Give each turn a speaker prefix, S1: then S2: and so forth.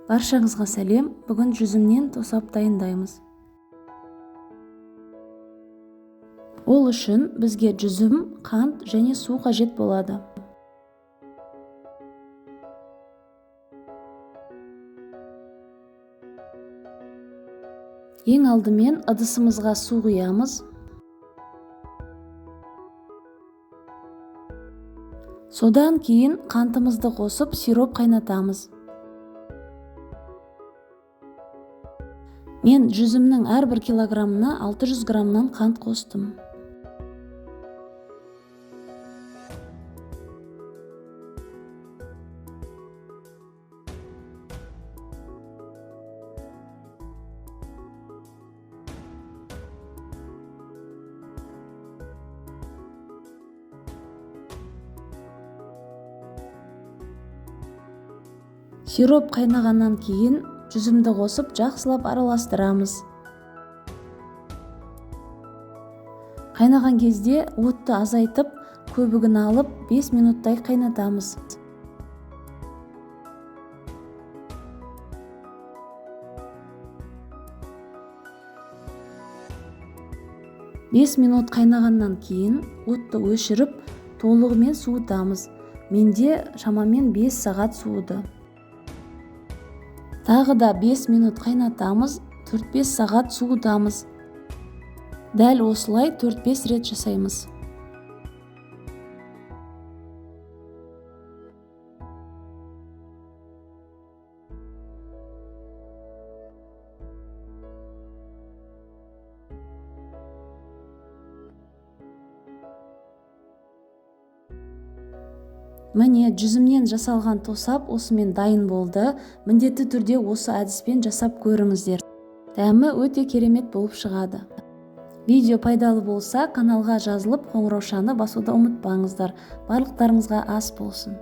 S1: Баршаңызға сәлем. Бүгін жүзімнен тосап дайындаймыз. Ол үшін бізге жүзім, қант және су қажет болады. Ең алдымен ыдысымызға су құямыз. Содан кейін қантымызды қосып сироп қайнатамыз. Мен жүзімнің әрбір килограммына 600 граммнан қант қостым. Сироп қайнағаннан кейін жүзімді қосып жақсылап араластырамыз. Қайнаған кезде отты азайтып, көбігін алып 5 минуттай қайнатамыз. 5 минут қайнағаннан кейін отты өшіріп, толығымен суытамыз. Менде шамамен 5 сағат суыды. Тағы да 5 минут қайнатамыз, 4-5 сағат суытамыз. Дәл осылай 4-5 рет жасаймыз. Міне, жүзімнен жасалған тосап осымен дайын болды. Міндетті түрде осы әдіспен жасап көріңіздер. Дәмі өте керемет болып шығады. Видео пайдалы болса, каналға жазылып, қоңыраушаны басуды ұмытпаңыздар. Барлықтарыңызға ас болсын.